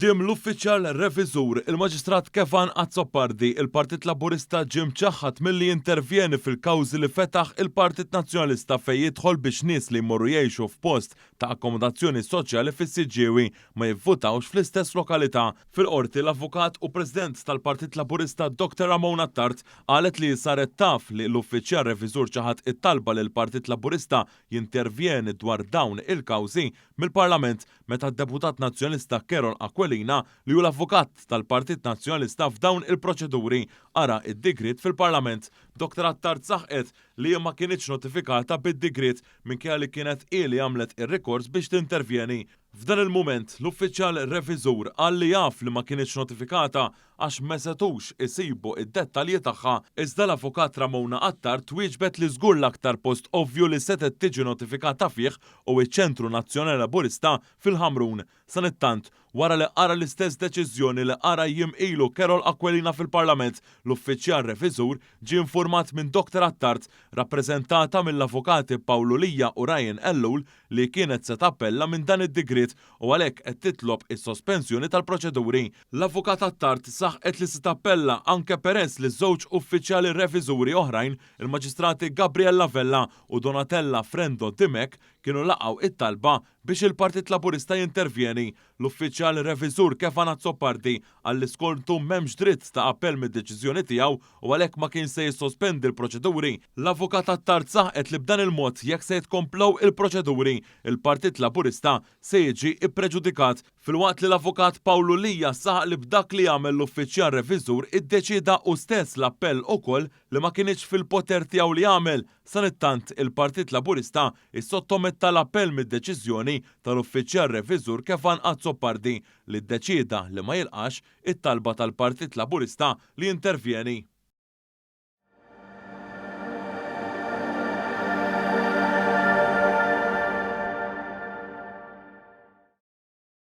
Quddiem l-Uffiċjal Reviżur, il-Maġistrat Kevan Azzopardi, il-Partit Laburista ġie mċaħħad milli jintervjeni fil-kawżi li fetaħ il-Partit Nazzjonalista fejn jidħol biex nies li jmorru jgħixu f'post ta' akkomodazzjoni soċjali fis-Siġġiewi ma jivvutawx fl-istess lokalità. Fil-Qorti, l-Avukat u President tal-Partit Laburista Doctor Ramona Attard qalet li saret taf li l-Uffiċjal Reviżur ċaħad it-talba li l-Partit Laburista jintervjeni dwar dawn il-kawżi mill-Parlament meta d-Deputat Nazzjonalista Carol Aquilina, li hu l-avukat tal-Partit Nazzjonalista f'dawn il-proċeduri, qara d-digriet fil-Parlament. Dottor Attard saħqet li hi ma kinitx notifikata bid-digriet minkejja li kienet hi li għamlet ir-rikors biex tintervjeni. F'dan il-mument, l-uffiċjal reviżur qal li jaf li ma kinitx notifikata għax ma setgħux isibu d-dettalji tagħha, iżda l-Avukat Ramona Attard twieġbet li żgur l-aktar post ovvju li setgħet tiġi notifikata fih hu ċ-Ċentru Nazzjonali Laburista fil-Ħamrun. Sanittant, wara li qara l-istess deċiżjoni li qara jiem ilu Carol Aquilina fil-Parlament, l-uffiċjal reviżur ġie infurmat minn Doctor Attard, rappreżentata mill-Avukati Pawlu Lia u Ryan Ellul li kienet se tappella minn dan id-digriet u għalhekk qed titlob is-sospensjoni tal-proċeduri. L-Avukat Attard saħqet li se tappella anke peress li żewġ uffiċjali reviżuri oħrajn, il-Maġistrati Gabriella Vella u Donatella Frendo Dimech kienu laqgħu it-talba biex il-Partit Laburista jintervjeni. L-uffiċjal reviżur Kefan Azzopardi qal li skontu m'hemmx dritt ta' appell mid-deċiżjoni tiegħu u għalhekk ma kienx se jissospendi l-proċeduri. L-Avukat Attard saħqet li b'dan il-mod jekk se jitkomplew il-proċeduri, il-Partit Laburista se jiġi ppreġudikat, filwaqt li l-Avukat Pawlu Lia saħaq li b'dak li għamel l-uffiċjal reviżur iddeċieda hu stess l-appell ukoll li ma kinitx fil-poter tiegħu li jagħmel. Sanittant, il-Partit Laburista issottometta l-appell mid-deċiżjoni tal-Uffiċjal Reviżur Kevan Azzopardi li ddeċieda li ma jilqax it-talba tal-Partit Laburista li jintervjeni.